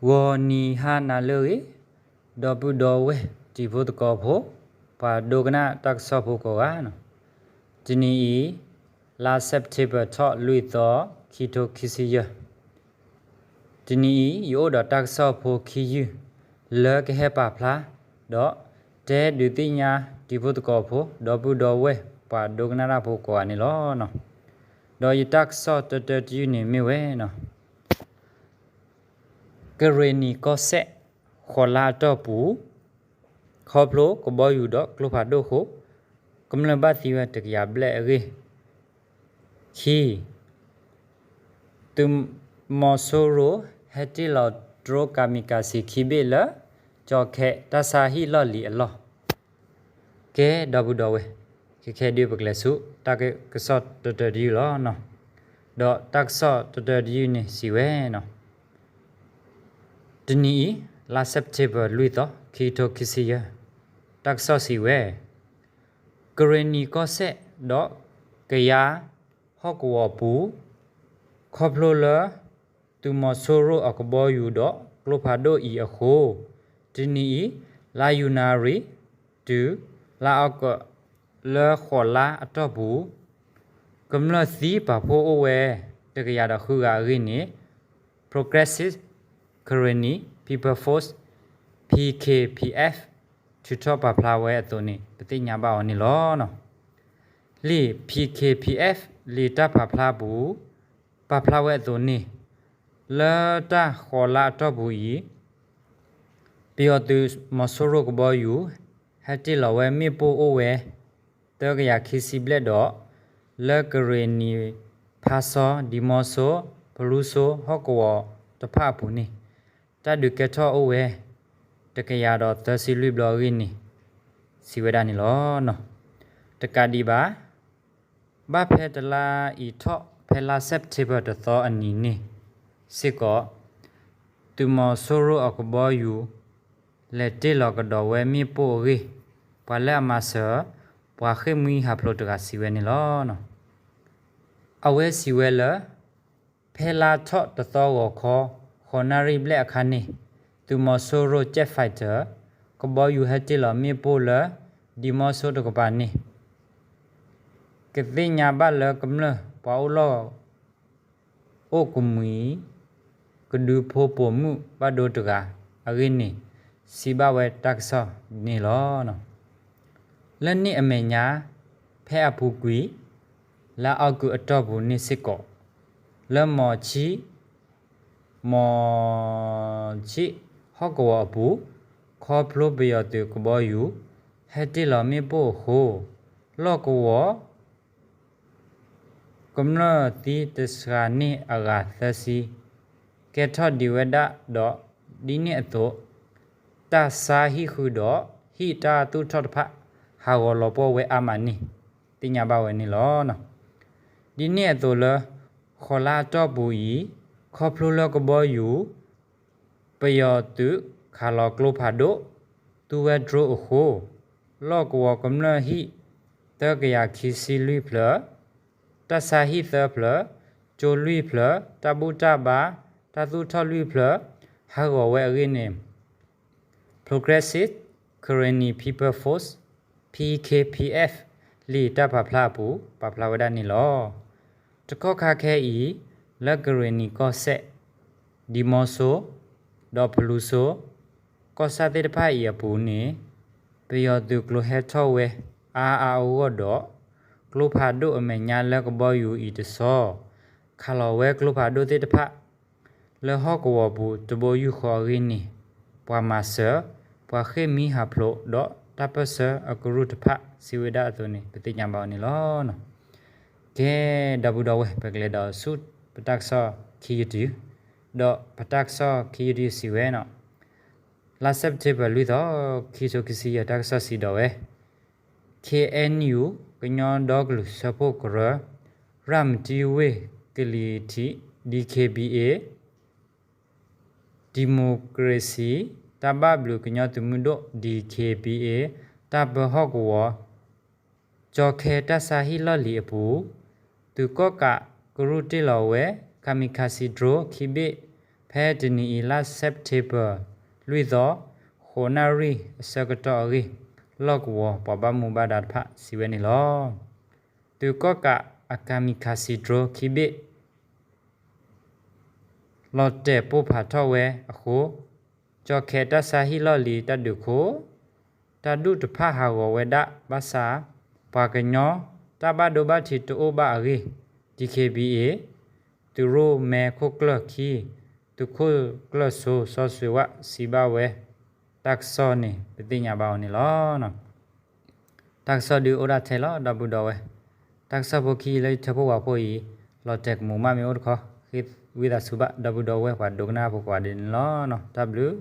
ဂီၤနံၤဟါနၤလၢအဂ့ၤ, ဒီပုၢ်ဒီဝဲၢ်တံၤဖိသကိးဖိ, ပှၤဒိကနၣ်တၢ်ကစီၣ်ဖိကိးဂၤ, တနံၤအံၤ လါစဲးပထ့ဘၢၣ်ထီၣ်လွံၢ်သီ, ခံထိခံဆံယဲၢ်, တနံၤအံၤ ယအိၣ်ဒီးတၢ်ကစီၣ်ဖိခံယုၢ် လၢကဟဲပာ်ဖျါ ဒီးတဲဒုးသ့ၣ်ညါတံၤဖိသကိးဖိ ဒီပုၢ်ဒီဝဲၢ်ပှၤဒိကနၣ်တၢ်ဖိကိးဂၤန့ၣ်လီၤ. ဒီးယတၢ်ကစီၣ်တၢတၢတယုၢ်န့ၣ်မ့ၢ်ဝဲ ကရ့ၣ်နံၤကီၢ်စဲၣ် ဃိးလါအတီၢ်ပူၤ ခီဖျိကဘီယူၤဒီးကျိဖးဒိၣ်အဃိ ကမျၢၢ်ဘၣ်သံဝဲတကယၤဘျဲၣ်အဂ့ၢ်, ခံ သုးမီၤစိရိၤဟဲတ့ၢ်လီၤ drone kamikaze ခံဘ့ၣ်လၢ ကၠီၤခဲတၢ်ဆါဟံၣ်လီၢ်လံၤအလီၢ်. ကဲ ဒီပုၢ်ဒီဝဲၢ်, ခဲခဲဒုးပကလဲၤဆူ တၢ်ကစီၣ်တၢတၢတယုၢ်လီၤ. ဒီးတၢ်ကစီၣ်တၢတၢတယုၢ်န့ၣ်စံးဝဲ တနံၤအံၤ လါစဲးပထ့ဘၢၣ်လွံၢ်သီ ခံကထိခံဆံယဲၢ်, တၢ်ကစီၣ်စံးဝဲ ကရ့ၣ်နံၤကီၢ်စဲၣ်ဒီးကယၤဟီၣ်ကဝီၤပူၤ ခီဖျိလၢ သုးမီၤစိရိၤအကဘီယူၤဒီးကျိဖးဒိၣ်အံၤအဃိ တနံၤအံၤ လါယနူၤအါရံၤ တုၤ လါအီကူး လၢဃိးလါအတီၢ်ပူၤ ကမျၢၢ်သံပာ်ဖှိၣ်အိၣ်ဝဲ တကယၤဒီးဃုဂၤအဂ့ၢ်န့ၣ် Progressive Karenni People's Force, P K P F ထုးထီၣ်ပာ်ဖျါဝဲအသိးန့ၣ် ပသ့ၣ်ညါဘၣ်အီၤန့ၣ်လီၤ. လံာ် P K P F လံာ်တၢ်ပာ်ဖျါပူၤ ပာ်ဖျါဝဲအသိးန့ၣ် လၢတၢ်ဃိးလါအတီၢ်ပူၤအံၤ ပယီၤသုးမီၤစိရိၤကဘီယူၤ ဟဲတ့ၢ်လီၤဝဲမ့ၣ်ပိၢ်အိၣ်ဝဲ သၢကယၤခံဆံဘျဲၣ်ဒီး လၢကရ့ၣ်နံၤ ဖါစီ ဒံမီစိ ဖလူစိ ဟီၣ်ကဝီၤတဖၣ်အပူၤန့ၣ် တၢ်ဒုးကဲထီၣ်အိၣ်ဝဲ တကယၤဒီးသၢဆံလွံၢ်ဘျီအဂ့ၢ်န့ၣ် စံးဝဲဒၣ်န့ၣ်လီၤ. တကးဒံးဘၣ် ဘၣ်ဖဲတလါအံၤထီၣ် ဖဲလါစဲးပထ့ဘၢၣ်တသီအနံၤန့ၣ်စ့ၢ်ကီး သုးမီၤစိရိၤအကဘီယူၤ လဲၤတ့ၢ်လီၤကဒီးဝဲမ့ၣ်ပိၢ်အဂ့ၢ် ပှၤလၢအမၤစၢၤ ပှၤဃ့ၢ်မှံဟးဖျိးတဂၤစံးဝဲန့ၣ်လီၤ. အဝဲစံးဝဲလၢ ဖဲလါထီၣ်တသီဂီၤခီ ဃိးနၣ်ရံၣ်ဘျဲၣ်အခါန့ၣ် သုးမီၤစိရိၤ Jet Fighter ကဘီယူၤဟဲတ့ၢ်လီၤမ့ၣ်ပိၢ်လၢ ဒံမီစိတကပၤန့ၣ် ကသ့ၣ်ညါဘၣ်လၢကမျၢၢ်ပှၤအိၣ်လီၢ် အိၣ်ကမှံၤ ကဒုဖိပိာ်မုၣ်ဘၣ်ဒိတဂၤအဂ့ၢ်န့ၣ် စံးဘၣ်ဝဲတၢ်ကစီၣ်န့ၣ်လီၤ. လၢန့ၣ်အမဲာ်ညါ ဖဲအပူၤကွံာ် လါအီကူးအတီၢ်ပူၤန့ၣ်စ့ၢ်ကီး လၢမီၤဆံး မီၤဆံး ဟီၣ်ကဝီၤအပူၤ ခီဖျိပယီၤသုးကဘီယူၤ ဟဲတ့ၢ်လီၤမ့ၣ်ပိၢ်အဃိ လီၢ်ကဝီၤ ကမျၢၢ်သံတစှၤန့ၢ်အဂၤသၢဆံ ကဲထီၣ်ဒံးဝဲဒၣ်ဒီး ဒ်န့ၣ်အသိး တၢ်ဆါဟံၣ်ဃုာ်ဒီးဟံၣ်တၢ်သူၣ်ထီၣ်တဖၣ် ဟးဂီၤလီၤပှီၢ်ဝဲအါမးန့ၣ် သ့ၣ်ညါဘၣ်ဝဲန့ၣ်လီၤ. ဒ်န့ၣ်အသိးလၢ ဃိးလါအတီၢ်ပူၤအံၤ ခီဖျိလၢကဘီယူၤ ပယီၤသုးခးလီၤကျိဖးဒိၣ် သူဝဲ drone အဃိ လီၢ်ကဝီၤကမျၢၢ်ဟံၣ် သၢကယၤခံဆံလွံၢ်ဖျၢၣ်, တၢ်ဆါဟံၣ်သၢဖျၢၣ်, ကၠိလွံၢ်ဖျၢၣ်, တၢ်ဘူၣ်တၢ်ဘါ, တၢ်သူၣ်ထီၣ်လွံၢ်ဖျၢၣ် ဟးဂီၤဝဲအဂ့ၢ်န့ၣ် Progressive Karenni People's Force, P K P F လံာ်တၢ်ပာ်ဖျါအပူၤ ပာ်ဖျါဝဲဒၣ်န့ၣ်လီၤ. တကီၢ်ခါခဲအံၤ လၢကရ့ၣ်နံၤကီၢ်စဲၣ်, ဒံမီစိ ဒီးဖလူစိ ကီၢ်ဆၣ်သ့ၣ်တဖၣ်အံၤအပူၤန့ၣ် ပယီၤသုးကျိၤဟဲထီၣ်ဝဲအါအါအဂီၢ်ဒီး ကျိဖးဒိၣ်အမဲာ်ညါလၢကဘီယူၤအံၤတဆီ ခးလီၤဝဲကျိဖးဒိၣ်သ့ၣ်တဖၣ် လၢဟီၣ်ကဝီၤပူၤတဘိယူၢ်ဃီအဂ့ၢ်န့ၣ် ပှၤမၤစၢၤ, ပှၤဃ့ၢ်မှံဟးဖျိး ဒီးတၢ်ပၢၢ်ဆၢအကရူၢ်တဖၣ် စံးဝဲဒၣ်အသိးန့ၣ် ပသ့ၣ်ညါဘၣ်အီၤန့ၣ်လီၤ. ကဲ ဒီပုၢ်ဒီဝဲၢ် ပကလဲၤဒီးဆူပတၢ်ကစီၣ်ခံယုၢ်တယုၢ်, ဒီးပတၢ်ကစီၣ်ခံယုၢ်တယုၢ်စံးဝဲန့ၣ် လါစဲးပထ့ဘၢၣ်လွံၢ်သီ ခံထိခံဆံယဲၢ် တၢ်ကစီၣ်စံးဒီးဝဲ K N U ကညီဒီကလုာ်စၢဖှိၣ်ကရၢ ရၤမတံဝ့ၢ်ကလံၤထံး D K B A, Democracy တၢ်ဘၣ်ဘျုးကညီသုးမုၢ်ဒိၣ် D K B A တၢ်ပၢဟီၣ်ကဝီၤ ကၠီခဲတၢ်ဆါဟံၣ်လီၢ်လံၤအပူၤ သုးကီၣ်ကးကရူၢ်တ့ၢ်လီၤဝဲ kamikaze drone ခံဘ့ၣ် ဖဲတနံၤအံၤ လါ September လွံၢ်သီ ဃိးနၣ်ရံၣ်အဆၢကတီၢ်အဂ့ၢ် လီၢ်ကဝီၤပှၤဘၣ်မူဘၣ်ဒါတဖၣ်စံးဝဲန့ၣ်လီၤ. သုးကီၣ်ကးအ kamikaze drone ခံဘ့ၣ် လီၤတဲာ်ပိၢ်ဖးထီၣ်ဝဲအဃိ ကၠီၣ်ခဲတၢ်ဆါဟံၣ်လီၢ်လံၤတၢ်ဒုးခိၣ် တၢ်ဒူၣ်တဖၣ်ဟးဂီၤဝဲဒၣ်ဘၣ်ဆၣ် ပှၤကညီတၢ်ဘၣ်ဒိဘၣ်ထံးတအိၣ်ဘၣ်အဂ့ၢ် DKBA သုးရိၣ်မဲခိၣ်ကျၢၢ်ခံ သုးခိၣ်ကျၢၢ်စိစီၤစွ့ၤဝၣ်စံးဘၣ်ဝဲ တၢ်ကစီၣ်န့ၣ် ပသ့ၣ်ညါဘၣ်အီၤန့ၣ်လီၤ. တၢ်ကစီၣ်ဒုးအိၣ်ဒၣ်ထဲလီၤ ဒီပုၢ်ဒီဝဲၢ်, တၢ်ကစီၣ်ဖိခံလၢယထၢဖှိၣ်ဝဲဖှိၣ်အံၤ လီၤတဲာ်ကမူးမးမ့ၢ်အိၣ်တခီ ဃ့ဝံသးစူၤဘၣ် ဒီပုၢ်ဒီဝဲၢ်ပှၤဒိကနၣ်ဖိကိးဂၤဒဲးန့ၣ်လီၤ. တၢ်ဘျုး